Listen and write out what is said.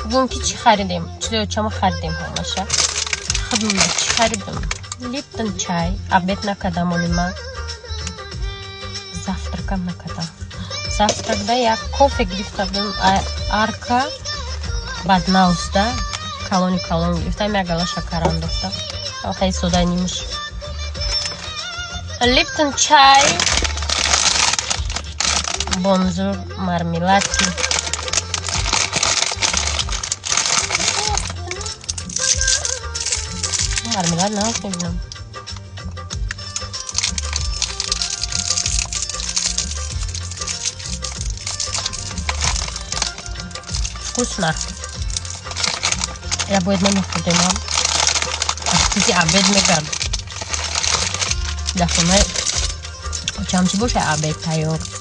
Бугум ки чӣ харидем? Чизои очама харидем ҳамаша. Худма чӣ харидем? Липтон чай. Обед накардам оли ман. Завтракам накардам. Завтракда як кофе гирифта будем. Арка баднауста. Калони калон гирифтам, як гала шакар андохтам. Хеле сода нимаш. Липтон чай. Бонзур мармеладки. Мармелад нағз мебинам. Вкусно. Я бояд намехӯрдем, аз чизи обед мегард. Дар хонаи очам чӣ боша, обед тайёр.